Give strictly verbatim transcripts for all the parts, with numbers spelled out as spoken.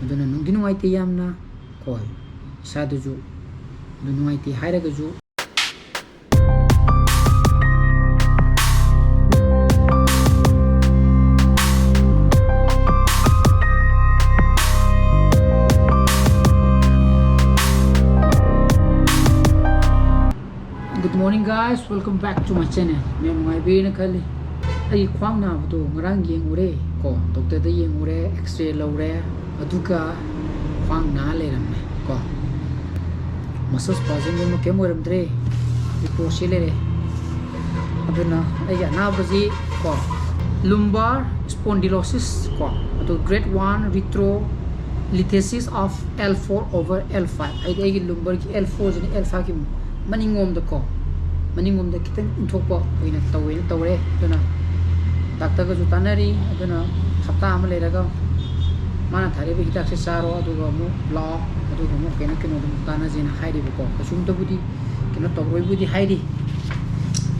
ꯑꯗꯨꯅ ꯅꯨꯡꯗꯤ ꯅꯨꯡꯉꯥꯏꯇꯦ ꯌꯥꯝꯅ꯫ ꯀꯣ, ꯏꯁꯥꯗꯁꯨ ꯑꯗꯨ ꯅꯨꯡꯉꯥꯏꯇꯦ ꯍꯥꯏꯔꯒꯁꯨ꯫ Good morning guys, welcome back to my channel. ꯃꯌꯥꯝ ꯅꯨꯡꯉꯥꯏꯕꯤꯔꯦꯅ ꯈꯜꯂꯤ꯫ ꯑꯩ ꯈ꯭ꯋꯥꯡ ꯅꯥꯕꯗꯣ ꯉꯔꯥꯡ ꯌꯦꯡꯉꯨꯔꯦ ꯀꯣ, ꯗꯣꯛꯇꯔꯗ ꯌꯦꯡꯉꯨꯔꯦ, ꯑꯦꯛꯁꯔꯦ ꯂꯧꯔꯦ, ꯑꯗꯨꯒ ꯈ꯭ꯋꯥꯡ ꯅꯥ ꯂꯩꯔꯝꯃꯦ ꯀꯣ꯫ ꯃꯁꯜ ꯁ꯭ꯄꯥꯖꯤꯡꯒꯨꯝꯕ ꯀꯩꯝ ꯑꯣꯏꯔꯝꯗ꯭ꯔꯦ, ꯔꯤꯄꯣꯔꯠꯁꯤ ꯂꯩꯔꯦ꯫ ꯑꯗꯨꯅ ꯑꯩꯒꯤ ꯑꯅꯥꯕꯁꯤ ꯀꯣ, lumbar spondylosis ꯀꯣ, ꯑꯗꯨ grade one retro litesis of L four over L five, ꯍꯥꯏꯗꯤ ꯑꯩꯒꯤ ꯂꯨꯝꯕꯔꯒꯤ L four ꯁꯤꯅ L five ꯀꯤ ꯃꯅꯤꯡꯂꯣꯝꯗ ꯀꯣ, ꯃꯅꯤꯡꯂꯣꯝꯗ ꯈꯤꯇꯪ ꯏꯟꯊꯣꯛꯄ ꯑꯣꯏꯅ ꯇꯧꯋꯦꯅ ꯇꯧꯔꯦ꯫ ꯑꯗꯨꯅ ꯗꯥꯛꯇꯔꯒꯁꯨ ꯇꯥꯟꯅꯔꯤ꯫ ꯑꯗꯨꯅ ꯍꯞꯇꯥ ꯑꯃ ꯂꯩꯔꯒ ꯃꯥꯅ ꯊꯥꯔꯛꯏꯕ ꯍꯤꯗꯥꯛꯁꯦ ꯆꯥꯔꯣ, ꯑꯗꯨꯒ ꯑꯃꯨꯛ ꯂꯥꯛꯑꯣ, ꯑꯗꯨꯒ ꯑꯃꯨꯛ ꯀꯩꯅꯣ ꯀꯩꯅꯣꯗ ꯑꯃꯨꯛ ꯇꯥꯟꯅꯁꯦꯅ ꯍꯥꯏꯔꯤꯕꯀꯣ꯫ ꯀꯩꯁꯨꯝꯇꯕꯨꯗꯤ ꯀꯩꯅꯣ ꯇꯧꯔꯣꯏꯕꯨꯗꯤ ꯍꯥꯏꯔꯤ꯫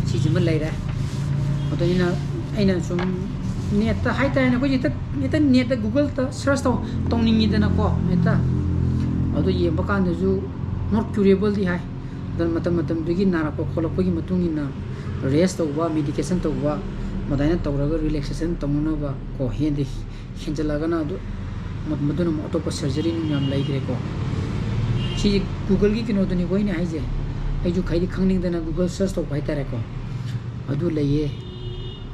ꯁꯤꯁꯤꯃ ꯂꯩꯔꯦ꯫ ꯑꯗꯣ ꯑꯩꯅ, ꯑꯩꯅ ꯁꯨꯝ ꯅꯦꯠꯇ ꯍꯥꯏꯇꯥꯔꯦꯅꯦ, ꯑꯩꯈꯣꯏꯁꯦ ꯍꯦꯛꯇ, ꯍꯦꯛꯇ ꯅꯦꯠꯇ ꯒꯨꯒꯜꯗ ꯁꯔꯁ ꯇꯧ, ꯇꯧꯅꯤꯡꯉꯤꯗꯅꯀꯣ ꯍꯦꯛꯇ꯫ ꯑꯗꯣ ꯌꯦꯡꯕ ꯀꯥꯟꯗꯁꯨ not curable ꯗꯤ ꯍꯥꯏ꯫ ꯑꯗꯨꯅ ꯃꯇꯝ ꯃꯇꯝꯗꯨꯒꯤ ꯅꯥꯔꯛꯄ ꯈꯣꯠꯂꯛꯄꯒꯤ ꯃꯇꯨꯡ ꯏꯟꯅ ꯔꯦꯁ ꯇꯧꯕ, ꯃꯦꯗꯤꯀꯦꯁꯟ ꯇꯧꯕ, ꯃꯗꯥꯏꯅ ꯇꯧꯔꯒ ꯔꯤꯂꯦꯛꯁꯦꯁꯟ ꯇꯧꯅꯅꯕ ꯀꯣ, ꯍꯦꯟꯗ ꯍꯦꯟꯖꯜꯂꯒꯅ ꯑꯗꯨ ꯃ-, ꯃꯗꯨꯅ ꯑꯃꯨꯛ ꯑꯇꯣꯞꯄ ꯁꯔꯖꯔꯤ ꯅꯨꯡ ꯌꯥꯝ ꯂꯩꯈ꯭ꯔꯦꯀꯣ꯫ ꯁꯤꯁꯦ ꯒꯨꯒꯜꯒꯤ ꯀꯩꯅꯣꯗꯨꯅꯤꯀꯣ ꯑꯩꯅ ꯍꯥꯏꯁꯦ꯫ ꯑꯩꯁꯨ ꯈꯩꯗꯤ ꯈꯪꯅꯤꯡꯗꯅ ꯒꯨꯒꯜ ꯁꯔꯁ ꯇꯧꯕ ꯍꯥꯏꯇꯥꯔꯦꯀꯣ꯫ ꯑꯗꯨ ꯂꯩꯌꯦ꯫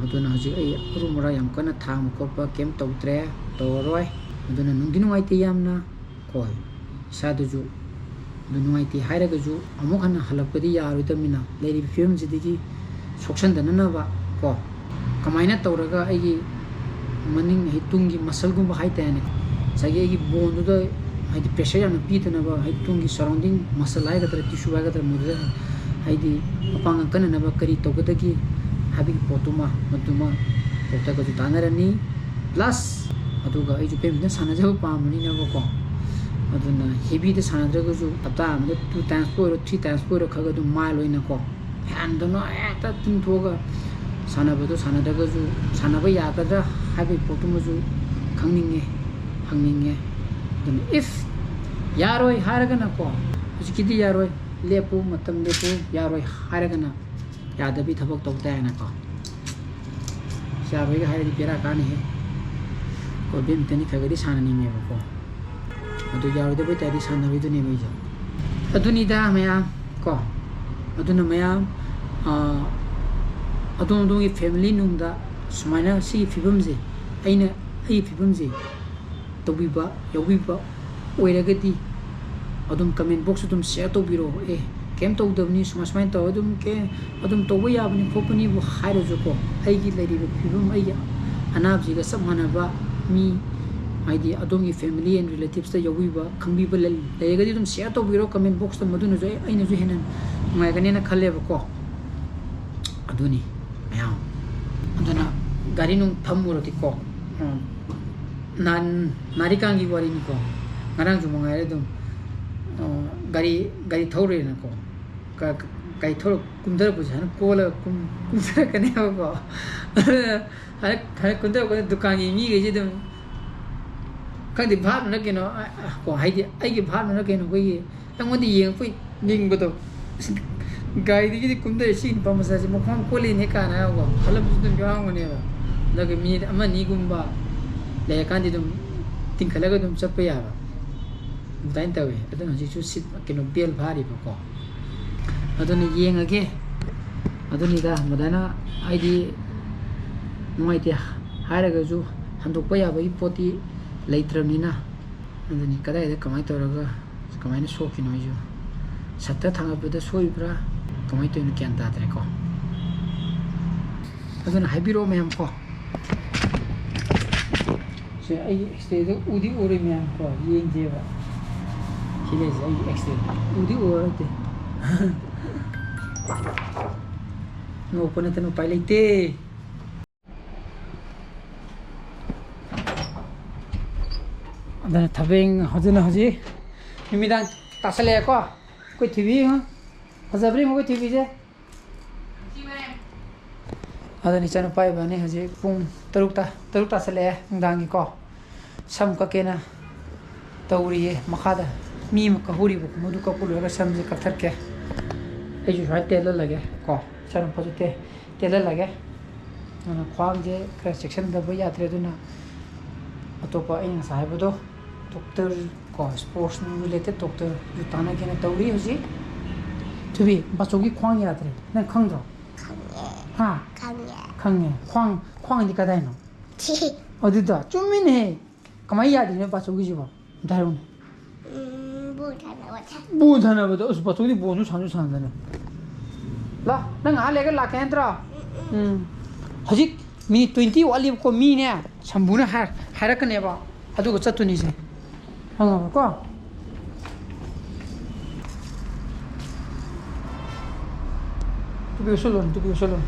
ꯑꯗꯨꯅ ꯍꯧꯖꯤꯛ ꯑꯩ ꯑꯔꯨꯝ ꯑꯔꯥꯛ ꯌꯥꯝ ꯀꯟꯅ ꯊꯥꯡꯕ ꯈꯣꯠꯄ ꯀꯩꯝ ꯇꯧꯗ꯭ꯔꯦ, ꯇꯧꯔꯔꯣꯏ꯫ ꯑꯗꯨꯅ ꯅꯨꯡꯗꯤ ꯅꯨꯡꯉꯥꯏꯇꯦ ꯌꯥꯝꯅ꯫ ꯍꯣꯏ, ꯏꯁꯥꯗꯁꯨ ꯑꯗꯨ ꯅꯨꯡꯉꯥꯏꯇꯦ ꯍꯥꯏꯔꯒꯁꯨ ꯑꯃꯨꯛ ꯍꯟꯅ ꯍꯜꯂꯛꯄꯗꯤ ꯌꯥꯔꯣꯏꯗꯕꯅꯤꯅ, ꯂꯩꯔꯤꯕ ꯐꯤꯕꯝꯁꯤꯗꯒꯤ ꯁꯣꯛꯁꯟꯗꯅꯅꯕ ꯀꯣ, ꯀꯃꯥꯏꯅ ꯇꯧꯔꯒ ꯑꯩꯒꯤ ꯃꯅꯤꯡ, ꯑꯩ ꯇꯨꯡꯒꯤ ꯃꯁꯜꯒꯨꯝꯕ ꯍꯥꯏꯇꯥꯔꯦꯅꯦ, ꯉꯁꯥꯏꯒꯤ ꯑꯩꯒꯤ ꯕꯣꯟꯗꯨꯗ ꯍꯥꯏꯗꯤ ꯄ꯭ꯔꯦꯁꯔ ꯌꯥꯝꯅ ꯄꯤꯗꯅꯕ, ꯍꯥꯏꯗꯤ ꯇꯨꯡꯒꯤ ꯁꯔꯥꯎꯟꯗꯤꯡ ꯃꯁꯜ ꯍꯥꯏꯒꯗ꯭ꯔꯥ, ꯇꯤꯁꯨ ꯍꯥꯏꯒꯗ꯭ꯔꯥ, ꯃꯗꯨꯗ ꯍꯥꯏꯗꯤ ꯃꯄꯥꯡꯒꯜ ꯀꯟꯅꯅꯕ ꯀꯔꯤ ꯇꯧꯒꯗꯒꯦ ꯍꯥꯏꯕꯒꯤ ꯄꯣꯠꯇꯨꯃ, ꯃꯗꯨꯃ ꯗꯣꯛꯇꯔꯒꯁꯨ ꯇꯥꯟꯅꯔꯅꯤ꯫ ꯄ꯭ꯂꯁ ꯑꯗꯨꯒ ꯑꯩꯁꯨ ꯕꯦꯠꯃꯤꯟꯇꯟ ꯁꯥꯟꯅꯖꯕ ꯄꯥꯝꯕꯅꯤꯅꯕꯀꯣ, ꯑꯗꯨꯅ ꯍꯦꯕꯤꯗ ꯁꯥꯟꯅꯗ꯭ꯔꯒꯁꯨ ꯍꯞꯇꯥ ꯑꯃꯗ two timesꯄꯨ ꯑꯣꯏꯔꯣ, three timesꯄꯨ ꯑꯣꯏꯔꯣ, ꯈꯔ ꯈꯔ ꯑꯗꯨꯝ ꯃꯥꯏꯜ ꯑꯣꯏꯅꯀꯣ, ꯍꯦꯟꯗꯅ ꯍꯦꯛꯇ ꯇꯤꯡꯊꯣꯛꯑꯒ ꯁꯥꯟꯅꯕꯗꯣ ꯁꯥꯟꯅꯗ꯭ꯔꯒꯁꯨ ꯁꯥꯟꯅꯕ ꯌꯥꯒꯗ꯭ꯔꯥ ꯍꯥꯏꯕꯒꯤ ꯄꯣꯠꯇꯨꯃꯁꯨ ꯈꯪꯅꯤꯡꯉꯦ, ꯍꯪꯅꯤꯡꯉꯦ꯫ ꯑꯗꯨꯅ if ꯌꯥꯔꯣꯏ ꯍꯥꯏꯔꯒꯅꯀꯣ, ꯍꯧꯖꯤꯛꯀꯤꯗꯤ ꯌꯥꯔꯣꯏ, ꯂꯦꯞꯄꯨ, ꯃꯇꯝ ꯂꯦꯞꯄꯨ, ꯌꯥꯔꯣꯏ ꯍꯥꯏꯔꯒꯅ ꯌꯥꯗꯕꯤ ꯊꯕꯛ ꯇꯧ ꯇꯥꯏꯅꯀꯣ꯫ ꯌꯥꯔꯣꯏꯒ ꯍꯥꯏꯔꯗꯤ ꯕꯦꯔꯥ ꯀꯥꯅꯤꯍꯦ꯫ ꯑꯩꯈꯣꯏ ꯕꯦꯠꯃꯤꯟꯇꯟꯗꯤ ꯈꯔ ꯈꯔꯗꯤ ꯁꯥꯟꯅꯅꯤꯡꯉꯦꯕꯀꯣ, ꯑꯗꯨ ꯌꯥꯔꯣꯏꯗꯕ ꯑꯣꯏꯇꯥꯔꯗꯤ ꯁꯥꯟꯅꯔꯣꯏꯗꯣꯏꯅꯦꯕ ꯑꯩꯁꯦ꯫ ꯑꯗꯨꯅꯤꯗ ꯃꯌꯥꯝ ꯀꯣ꯫ ꯑꯗꯨꯅ ꯃꯌꯥꯝ, ꯑꯥ, ꯑꯗꯣꯝ ꯑꯗꯣꯝꯒꯤ family ꯅꯨꯡꯗ ꯁꯨꯃꯥꯏꯅ ꯁꯤꯒꯤ ꯐꯤꯕꯝꯁꯦ, ꯑꯩꯅ, ꯑꯩꯒꯤ ꯐꯤꯕꯝꯁꯦ ꯇꯧꯕꯤꯕ, ꯌꯥꯎꯕꯤꯕ ꯑꯣꯏꯔꯒꯗꯤ ꯑꯗꯨꯝ comment box ꯑꯗꯨꯝ share ꯇꯧꯕꯤꯔꯛꯑꯣ꯫ ꯑꯦ, ꯀꯩꯝ ꯇꯧꯗꯕꯅꯤ, ꯁꯨꯃꯥꯏ ꯁꯨꯃꯥꯏꯅ ꯇꯧꯔ ꯑꯗꯨꯝ ꯀꯦ-, ꯑꯗꯨꯝ ꯇꯧꯕ ꯌꯥꯕꯅꯤ ꯈꯣꯠꯄꯅꯤꯕꯨ ꯍꯥꯏꯔꯁꯨꯀꯣ, ꯑꯩꯒꯤ ꯂꯩꯔꯤꯕ ꯐꯤꯕꯝ, ꯑꯩꯒꯤ ꯑꯅꯥꯕꯁꯤꯒ ꯆꯞ ꯃꯥꯟꯅꯕ ꯃꯤ, ꯍꯥꯏꯗꯤ ꯑꯗꯣꯝꯒꯤ family and relatives ꯇ ꯌꯥꯎꯕꯤꯕ, ꯈꯪꯕꯤꯕ ꯂꯩ-, ꯂꯩꯔꯒꯗꯤ ꯑꯗꯨꯝ share ꯇꯧꯕꯤꯔꯣ comment box ꯇ, ꯃꯗꯨꯅꯁꯨ ꯑꯩ, ꯑꯩꯅꯁꯨ ꯍꯦꯟꯅ ꯅꯨꯡꯉꯥꯏꯒꯅꯦꯅ ꯈꯜꯂꯦꯕꯀꯣ꯫ ꯑꯗꯨꯅꯤ ꯃꯌꯥꯝ꯫ ꯑꯗꯨꯅ ꯒꯥꯔꯤ ꯅꯨꯡ ꯐꯝꯃꯨꯔꯗꯤꯀꯣ, ꯎꯝ, ꯅꯍꯥꯟ ꯅꯥꯔꯤꯀꯥꯟꯒꯤ ꯋꯥꯔꯤꯅꯤꯀꯣ, ꯉꯔꯥꯡꯁꯨ ꯃꯉꯥꯏꯔꯦ ꯑꯗꯨꯝ, ꯑ, ꯒꯥꯔꯤ, ꯒꯥꯔꯤ ꯊꯧꯔꯦꯅꯀꯣ, ꯀ-, ꯀ-, ꯒꯥꯔꯤ ꯊꯧꯔ ꯀꯨꯝꯊꯔꯛꯄꯁꯦ ꯁꯨꯃꯥꯏꯅ ꯀꯣꯜꯂꯒ ꯀꯨꯝ-, ꯀꯨꯝꯊꯔꯛꯀꯅꯦꯕꯀꯣ꯫ ꯑꯗꯨꯅ ꯍꯥꯏꯔꯛ-, ꯍꯥꯏꯔꯛ ꯀꯨꯝꯊꯔꯛꯄꯗ ꯗꯨꯀꯥꯟꯒꯤ ꯃꯤꯈꯩꯁꯦ ꯑꯗꯨꯝ, ꯈꯪꯗꯦ, ꯚꯥꯞꯅꯔ ꯀꯩꯅꯣ, ꯑ, ꯑ, ꯀꯣ, ꯍꯥꯏꯗꯤ ꯑꯩꯒꯤ ꯚꯥꯞꯅꯔ ꯀꯩꯅꯣ, ꯑꯩꯈꯣꯏꯒꯤ ꯑꯩꯉꯣꯟꯗ ꯌꯦꯡꯉꯛꯄ ꯅꯤꯡꯕꯗꯣ꯫ ꯑꯁ, ꯒꯥꯔꯤꯗꯒꯤꯗꯤ ꯀꯨꯝꯊꯔꯦ, ꯁꯤ ꯅꯨꯄꯥ ꯃꯆꯥꯁꯦ ꯃꯈꯣꯡ ꯀꯣꯜꯂꯤꯅꯦ ꯀꯥꯏꯅ ꯍꯥꯏꯕꯀꯣ, ꯈꯜꯂꯝꯕꯁꯨ ꯑꯗꯨꯝ ꯌꯥꯎꯔꯝꯒꯅꯦꯕ꯫ ꯑꯗꯨꯒ ꯃꯤꯅꯤꯠ ꯑꯃ ꯑꯅꯤꯒꯨꯝꯕ ꯂꯩꯔꯀꯥꯟꯗꯤ ꯑꯗꯨꯝ ꯇꯤꯡꯈꯠꯂꯒ ꯑꯗꯨꯝ ꯆꯠꯄ ꯌꯥꯕ ꯑꯗꯨꯃꯥꯏꯅ ꯇꯧꯋꯤ꯫ ꯑꯗꯨꯅ ꯍꯧꯖꯤꯛꯁꯨ ꯁꯤꯠ, ꯀꯩꯅꯣ, ꯕꯦꯜ ꯐꯥꯔꯤꯕꯀꯣ꯫ ꯑꯗꯨꯅ ꯌꯦꯡꯉꯒꯦ꯫ ꯑꯗꯨꯅꯤꯗ, ꯃꯗꯥꯏꯅ ꯍꯥꯏꯗꯤ ꯅꯨꯡꯉꯥꯏꯇꯦ ꯍꯥꯏꯔꯒꯁꯨ ꯍꯟꯗꯣꯛꯄ ꯌꯥꯕꯒꯤ ꯄꯣꯠꯇꯤ ꯂꯩꯇ꯭ꯔꯕꯅꯤꯅ꯫ ꯑꯗꯨꯅꯤ, ꯀꯗꯥꯏꯗ ꯀꯃꯥꯏꯅ ꯇꯧꯔꯒ ꯀꯃꯥꯏꯅ ꯁꯣꯛꯈꯤꯅꯣ ꯑꯩꯁꯨ꯫ ꯁꯠꯇ ꯊꯥꯡꯒꯠꯄꯗ ꯁꯣꯛꯏꯕ꯭ꯔꯥ, ꯀꯃꯥꯏꯅ ꯇꯧꯔꯤꯅꯣ ꯒ꯭ꯌꯥꯟ ꯇꯥꯗ꯭ꯔꯦꯀꯣ꯫ ꯑꯗꯨꯅ ꯍꯥꯏꯕꯤꯔꯛꯑꯣ ꯃꯌꯥꯝ ꯀꯣ꯫ ꯁꯦ, ꯑꯩꯒꯤ X-ray ꯗꯣ ꯎꯗꯤ ꯎꯔꯦ ꯃꯌꯥꯝ ꯀꯣ, ꯌꯦꯡꯁꯦꯕ꯫ ꯁꯤ ꯂꯩꯁꯦ ꯑꯩꯒꯤ X-ray ꯗꯣ꯫ ꯎꯗꯤ ꯎꯔ ꯅꯠꯇꯦ꯫ ꯅꯣꯛꯄ ꯅꯠꯇꯅ ꯎꯄꯥꯏ ꯂꯩꯇꯦ꯫ ꯑꯗꯨꯅ ꯊꯕꯦꯡ ꯍꯧꯖꯤꯛꯅ ꯍꯧꯖꯤꯛ ꯅꯨꯃꯤꯗꯥꯡ ꯇꯥꯁꯜꯂꯛꯑꯦꯀꯣ꯫ ꯑꯩꯈꯣꯏ ꯊꯣꯏꯕꯤ ꯌꯦꯡꯉꯣ꯫ ꯐꯖꯕ꯭ꯔꯥ ꯌꯦꯡꯉꯣ ꯑꯩꯈꯣꯏ ꯊꯣꯏꯕꯤꯁꯦ꯫ ꯑꯗꯨꯅ ꯏꯆꯥꯅꯨꯄꯥ ꯏꯕꯥꯅꯤ ꯍꯧꯖꯤꯛ ꯄꯨꯡ ꯇꯔꯨꯛ ꯇꯥ-, ꯇꯔꯨꯛ ꯇꯥꯁꯜꯂꯛꯑꯦ ꯅꯨꯡꯗꯥꯡꯒꯤꯀꯣ꯫ ꯁꯝ ꯀꯛꯀꯦꯅ ꯇꯧꯔꯤꯌꯦ ꯃꯈꯥꯗ꯫ ꯃꯤ ꯑꯃ ꯀꯛꯍꯧꯔꯤꯕ, ꯃꯗꯨ ꯀꯛꯄ ꯂꯣꯏꯔꯒ ꯁꯝꯁꯦ ꯀꯛꯊꯠꯀꯦ꯫ ꯑꯩꯁꯨ ꯁꯨꯃꯥꯏꯅ ꯇꯦꯜꯍꯜꯂꯒꯦ ꯀꯣ, ꯏꯆꯥꯅꯨꯄꯥꯁꯨ ꯇꯦ-, ꯇꯦꯜꯍꯜꯂꯒꯦ꯫ ꯑꯗꯨꯅ ꯈ꯭ꯋꯥꯡꯁꯦ ꯈꯔ ꯆꯦꯛꯁꯤꯟꯗꯕ ꯌꯥꯗ꯭ꯔꯦ꯫ ꯑꯗꯨꯅ ꯑꯇꯣꯞꯄ ꯑꯩꯅ ꯉꯁꯥꯏ ꯍꯥꯏꯕꯗꯣ, ꯗꯣꯛꯇꯔ ꯀꯣ, ꯁ꯭ꯄꯣꯔꯠꯁ ꯔꯤꯂꯦꯇꯦꯠ ꯗꯣꯛꯇꯔꯗꯨ ꯇꯥꯟꯅꯒꯦꯅ ꯇꯧꯔꯤ ꯍꯧꯖꯤꯛ꯫ ꯊꯣꯏꯕꯤ, ꯕꯥꯆꯧꯒꯤ ꯈ꯭ꯋꯥꯡ ꯌꯥꯗ꯭ꯔꯦ, ꯅꯪ ꯈꯪꯗ꯭ꯔꯣ? ꯈꯪꯉꯦ꯫ ꯍꯥ? ꯈꯪꯉꯦ꯫ ꯈꯪꯉꯦ꯫ ꯈ꯭ꯋꯥꯡ, ꯈ꯭ꯋꯥꯡꯗꯤ ꯀꯗꯥꯏꯅꯣ? ꯑꯗꯨꯗ ꯆꯨꯝꯃꯤꯅꯦ꯫ ꯀꯃꯥꯏꯅ ꯌꯥꯗ꯭ꯔꯤꯅꯣ ꯕꯥꯆꯧꯒꯤꯁꯤꯕꯣ? ꯑꯝꯇ ꯍꯥꯏꯔꯛꯎꯅꯦ꯫ ꯎꯝ, ꯕꯣꯜ ꯁꯥꯟꯅꯕꯗ꯫ ꯕꯣꯜ ꯁꯥꯟꯅꯕꯗ? ꯑꯁ, ꯕꯥꯆꯧꯗꯤ ꯕꯣꯜꯁꯨ ꯁꯥꯟꯁꯨ ꯁꯥꯟꯅꯗꯅ꯫ ꯂꯥ, ꯅꯪ ꯉꯥꯏꯍꯥꯛ ꯂꯩꯔꯒ ꯂꯥꯛꯀꯦ ꯅꯠꯇ꯭ꯔꯣ? ꯎꯝ꯫ ꯍꯧꯖꯤꯛ ꯃꯤꯅꯤꯠ ꯇ꯭ꯋꯦꯟꯇꯤ ꯋꯥꯠꯂꯤꯕꯀꯣ, ꯃꯤꯅꯦ ꯁꯝꯕꯨꯅ ꯍꯥꯏ-, ꯍꯥꯏꯔꯛꯀꯅꯦꯕ, ꯑꯗꯨꯒ ꯆꯠꯇꯣꯏꯅꯤꯁꯦ꯫ ꯈꯪꯉꯕꯀꯣ? ꯇꯨꯄꯤ ꯎꯞꯁꯜꯂꯣ, ꯇꯨꯄꯤ ꯎꯞꯁꯜꯂꯣ꯫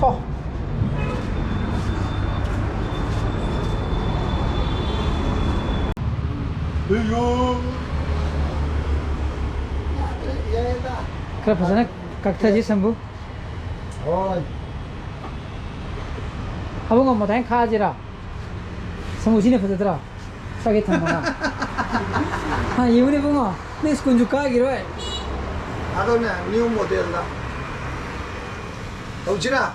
ꯍꯣ꯫ ꯈꯔ ꯐꯖꯅ ꯀꯛꯊꯁꯤ ꯁꯝꯕꯨ꯫ ꯍꯣꯏ꯫ ꯑꯕꯨꯡꯉꯣ, ꯃꯊꯥꯏꯅ ꯈꯥꯛꯑꯁꯤꯔꯥ? ꯁꯃꯨꯁꯤꯅ ꯐꯖꯗ꯭ꯔꯣ? ꯆꯥꯒꯦ ꯊꯝꯃꯒ꯫ ꯍꯥ, ꯌꯦꯡꯉꯨꯅꯦ ꯏꯕꯨꯡꯉꯣ, ꯅꯪ ꯁ꯭ꯀꯨꯜꯁꯨ ꯀꯥꯈꯤꯔꯣꯏ꯫ ꯑꯗꯨꯅꯦ, new model ꯗ ꯇꯧꯁꯤꯔꯥ?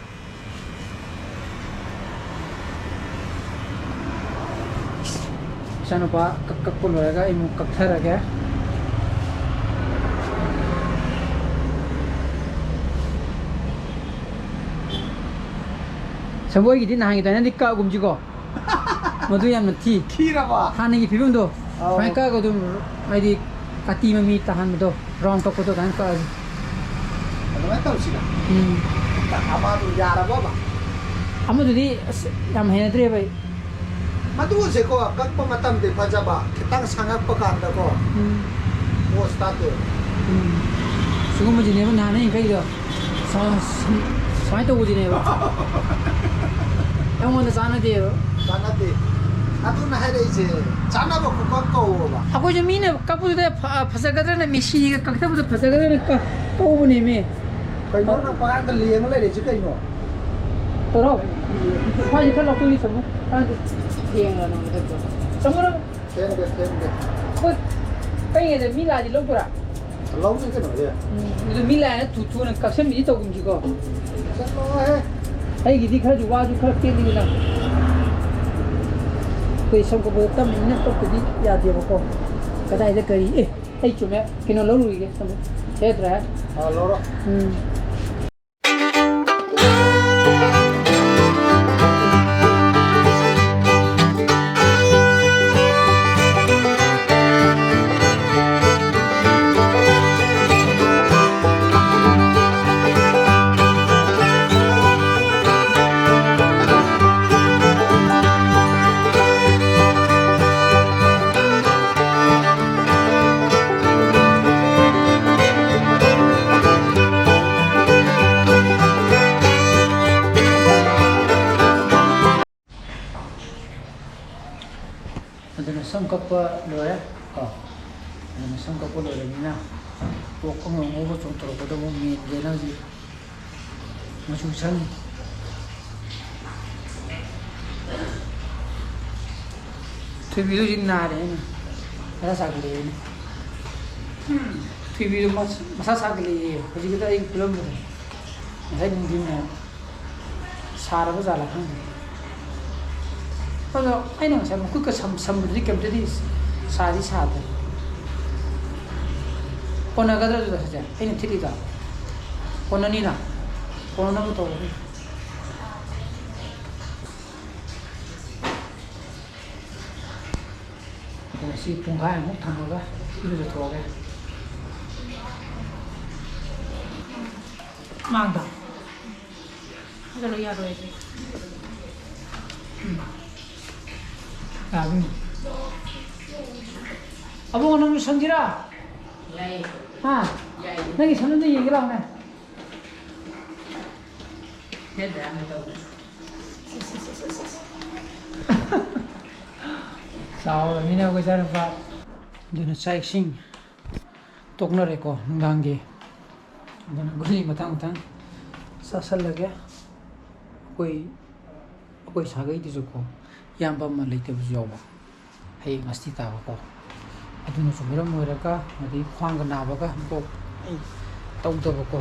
ꯏꯆꯥꯅꯨꯄꯥ ꯀꯛ-, ꯀꯛꯄ ꯂꯣꯏꯔꯒ ꯑꯩ ꯑꯃꯨꯛ ꯀꯛꯊꯔꯒꯦ꯫ ꯁꯦꯝꯕꯣꯏꯒꯤꯗꯤ ꯅꯍꯥꯟꯒꯤ ꯑꯗꯨꯃꯥꯏꯅꯗꯤ ꯀꯛꯑꯒꯨꯝꯁꯤꯀꯣ꯫ ꯃꯗꯨ ꯌꯥꯝꯅ ꯊꯤ꯫ ꯊꯤꯔꯕ? ꯍꯥꯟꯅꯒꯤ ꯐꯤꯕꯝꯗꯣ꯫ ꯑꯧ꯫ ꯁꯨꯃꯥꯏꯅ ꯀꯛꯑꯒ ꯑꯗꯨꯝ, ꯍꯥꯏꯗꯤ, ꯀꯥꯇꯤ ꯃꯃꯤ ꯇꯥꯍꯟꯕꯗꯣ, ꯔꯥꯎꯟ ꯀꯛꯄꯗꯣ ꯑꯗꯨꯃꯥꯏꯅ ꯀꯛꯑꯁꯤ꯫ ꯑꯗꯨꯃꯥꯏꯅ ꯇꯧꯁꯤꯔ? ꯎꯝ꯫ ꯑꯃꯗꯨ ꯌꯥꯔꯕꯕ? ꯑꯃꯗꯨꯗꯤ ꯑꯁ ꯌꯥꯝ ꯍꯩꯅꯗ꯭ꯔꯦꯕ ꯑꯩ꯫ ꯃꯗꯨꯁꯦꯀꯣ, ꯀꯛꯄ ꯃꯇꯝꯗꯤ ꯐꯖꯕ, ꯈꯤꯇꯪ ꯁꯪꯉꯛꯄ ꯀꯥꯟꯗꯀꯣ, ꯎꯝ꯫ ꯄꯣꯁ ꯇꯥꯗꯦꯕ꯫ ꯎꯝ꯫ ꯁꯤꯒꯨꯝꯕꯁꯤꯅꯦꯕ ꯅꯍꯥꯟ ꯑꯩꯅ ꯀꯛꯏꯗꯣ꯫ ꯁꯨꯃꯥꯏ-, ꯁꯨꯃꯥꯏꯅ ꯇꯧꯕꯁꯤꯅꯦꯕ꯫ ꯑꯩꯉꯣꯟꯗ ꯆꯥꯟꯅꯗꯦꯕ꯫ ꯆꯥꯟꯅꯗꯦ꯫ ꯑꯗꯨꯅ ꯍꯥꯏꯔꯛꯏꯁꯦ, ꯆꯥꯅꯕ ꯈꯨꯀꯛ ꯀꯧꯋꯣꯕ꯫ ꯑꯩꯈꯣꯏꯁꯨ ꯃꯤꯅ ꯀꯛꯄꯗꯨꯗ ꯐ-, ꯐꯖꯒꯗ꯭ꯔꯅ, ꯃꯦꯁꯤꯒ ꯀꯛꯊꯕꯗꯣ ꯐꯖꯒꯗ꯭ꯔꯅ ꯀ-, ꯀꯛꯎꯕꯅꯦꯃꯤ꯫ ꯀꯩꯅꯣ ꯅꯪ ꯄꯉꯥꯡꯗ ꯂꯦꯡꯉ ꯂꯩꯔꯤꯁꯦ ꯀꯩꯅꯣ? ꯇꯧꯔꯣ꯫ ꯃꯥꯏꯁꯦ ꯈꯔ ꯂꯧꯊꯣꯛꯏ ꯆꯪꯉꯨ꯫ ꯀꯥꯟꯗꯦ꯫ ꯊꯦꯡꯉꯦ ꯅꯪ ꯃꯊꯛꯇ꯫ ꯆꯪꯉꯨ ꯅꯪ꯫ ꯊꯦꯡꯗꯦ, ꯊꯦꯡꯗꯦ꯫ ꯑꯩꯈꯣꯏ ꯀꯩꯉꯩꯗ ꯃꯤ ꯂꯥꯛꯑꯗꯤ ꯂꯧꯗꯣꯏꯔꯥ? ꯂꯧꯅꯤ ꯀꯩꯅꯣ, ꯑꯦ꯫ ꯎꯝ, ꯑꯗꯨ ꯃꯤ ꯂꯥꯛꯑꯦꯅ ꯊꯨ ꯊꯨꯅ ꯀꯛꯁꯟꯕꯤꯗꯤ ꯇꯧꯒꯨꯝꯁꯤꯀꯣ꯫ ꯆꯠꯂꯣꯍꯦ꯫ ꯑꯩꯒꯤꯗꯤ ꯈꯔꯁꯨ ꯋꯥꯁꯨ ꯈꯔ ꯄꯦꯠꯂꯤꯗꯅ꯫ ꯑꯩꯈꯣꯏ ꯁꯝ ꯀꯛꯄꯗ ꯇꯝꯃꯤꯅ ꯀꯛꯇꯗꯤ ꯌꯥꯗꯦꯕꯀꯣ꯫ ꯀꯗꯥꯏꯗ ꯀꯔꯤ? ꯑꯦ, ꯑꯩ ꯆꯨꯝꯃꯦ꯫ ꯀꯩꯅꯣ ꯂꯧꯔꯨꯈꯤꯒꯦ ꯁꯝ꯫ ꯍꯦꯗ꯭ꯔꯦ꯫ ꯑꯥ, ꯂꯧꯔꯣ꯫ ꯎꯝ꯫ ꯑꯗꯨꯅ ꯁꯝ ꯀꯛꯄ ꯂꯣꯏꯔꯦ ꯀꯣ꯫ ꯑꯗꯨꯅ ꯁꯝ ꯀꯛꯄ ꯂꯣꯏꯔꯕꯅꯤꯅ ꯀꯣꯛ ꯑꯃ ꯑꯃꯨꯛ ꯆꯣꯡꯊꯣꯔꯛꯄꯗ ꯑꯃꯨꯛ ꯃꯦꯟꯒꯦꯅ ꯍꯧꯖꯤꯛ ꯃꯆꯨ ꯁꯪꯉꯤ꯫ ꯊꯣꯏꯕꯤꯗꯣ ꯍꯧꯖꯤꯛ ꯅꯥꯔꯦ ꯑꯩꯅ꯫ ꯃꯁꯥ ꯁꯥꯒꯠꯂꯛꯑꯦꯅ꯫ ꯊꯣꯏꯕꯤꯗꯣ ꯃꯁ-, ꯃꯁꯥ ꯁꯥꯒꯠꯂꯛꯑꯦ꯫ ꯍꯧꯖꯤꯛꯀꯤꯗ ꯑꯩ ꯄꯨꯜꯂꯝꯕꯗꯣ꯫ ꯉꯁꯥꯏ ꯅꯨꯡꯊꯤꯜꯅꯦ꯫ ꯁꯥꯔꯕ ꯖꯥꯠꯂ ꯈꯪꯗꯦ꯫ ꯑꯗꯣ ꯑꯩꯅ ꯉꯁꯥꯏ ꯃꯈꯨꯠꯀ ꯁꯝ-, ꯁꯝꯕꯗꯨꯗꯤ ꯀꯩꯝꯇꯗꯤ ꯁꯥꯗꯤ ꯁꯥꯗꯦ꯫ ꯀꯣꯟꯅꯒꯗ꯭ꯔꯥ ꯑꯗꯨꯗ ꯁꯤꯁꯦ? ꯑꯩꯅ ꯊꯤꯠꯂꯤꯗꯣ? ꯀꯣꯟꯅꯅꯤꯅ? ꯀꯣꯟꯅꯅꯕ ꯇꯧꯔꯅꯤ꯫ ꯑꯗꯨꯅ ꯁꯤ ꯄꯨꯡꯈꯥꯏꯃꯨꯛ ꯊꯝꯃꯒ ꯏꯔꯨꯖꯊꯣꯛꯑꯒꯦ꯫ ꯃꯥꯡꯗ꯫ ꯍꯥꯏꯒꯠꯂꯣ, ꯌꯥꯔꯣꯏ ꯑꯗꯨ꯫ ꯎꯝ꯫ ꯌꯥꯒꯅꯤ꯫ ꯑꯕꯨꯡꯉꯣ, ꯅꯪꯁꯨ ꯁꯝꯁꯤꯔꯥ? ꯌꯥꯏꯌꯦ꯫ ꯍꯥ? ꯌꯥꯏꯌꯦ꯫ ꯅꯪꯒꯤ ꯁꯝꯗꯨ ꯑꯝꯇ ꯌꯦꯡꯒꯦ ꯂꯥꯎꯅꯦ꯫ ꯍꯦꯠ ꯕꯦꯟ ꯑꯃ ꯇꯧꯒꯦ꯫ ꯁꯦ, ꯁꯦ, ꯁꯦ, ꯁꯦ, ꯁꯦ꯫ ꯆꯥꯎꯔꯕꯅꯤꯅ ꯑꯩꯈꯣꯏ ꯆꯥꯔꯝꯕ꯫ ꯑꯗꯨꯅ ꯆꯥꯛ ꯏꯁꯤꯡ ꯇꯣꯛꯅꯔꯦꯀꯣ ꯅꯨꯡꯗꯥꯡꯒꯤ꯫ ꯑꯗꯨꯅ ꯒꯨꯂꯤ ꯃꯊꯪ ꯃꯊꯪ ꯆꯥꯁꯜꯂꯒꯦ꯫ ꯑꯩꯈꯣꯏ ꯑꯩꯈꯣꯏ ꯁꯥꯒꯩꯗꯨꯁꯨꯀꯣ ꯏꯌꯥꯝꯕ ꯑꯃ ꯂꯩꯇꯕꯁꯨ ꯌꯥꯎꯕ꯫ ꯍꯌꯦꯡ ꯑꯁꯇꯤ ꯇꯥꯕꯀꯣ꯫ ꯑꯗꯨꯅꯁꯨ ꯃꯔꯝ ꯑꯣꯏꯔꯒ ꯑꯗꯩ ꯈ꯭ꯋꯥꯡꯒ ꯅꯥꯕꯒ ꯕ꯭ꯂꯣꯛ ꯑꯩ ꯇꯧꯗꯕꯀꯣ꯫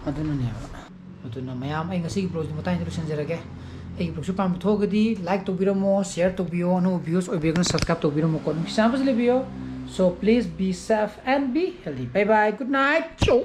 ꯑꯗꯨꯅꯅꯦꯕ꯫ ꯑꯗꯨꯅ ꯃꯌꯥꯝ ꯑꯩ ꯉꯁꯤꯒꯤ ꯕ꯭ꯂꯣꯛꯁꯤ ꯃꯇꯥꯡꯁꯤꯗ ꯂꯣꯏꯁꯤꯟꯖꯔꯒꯦ꯫ ꯑꯩꯒꯤ ꯕ꯭ꯂꯣꯛꯁꯤ ꯄꯥꯝꯕ ꯊꯣꯛꯑꯒꯗꯤ ꯂꯥꯏꯛ ꯇꯧꯕꯤꯔꯝꯃꯣ, ꯁꯤꯌꯔ ꯇꯧꯕꯤꯌꯣ, ꯑꯅꯧꯕ ꯚ꯭ꯌꯨꯁ ꯑꯣꯏꯕꯤꯔꯒꯅ ꯁꯕꯁꯀ꯭ꯔꯥꯏꯕ ꯇꯧꯕꯤꯔꯝꯃꯣꯀꯣ꯫ ꯅꯨꯡꯁꯤ ꯆꯥꯟꯅꯕꯁꯨ ꯂꯩꯕꯤꯌꯣ꯫ So please be safe and be healthy. Bye bye. Good night. Ciao.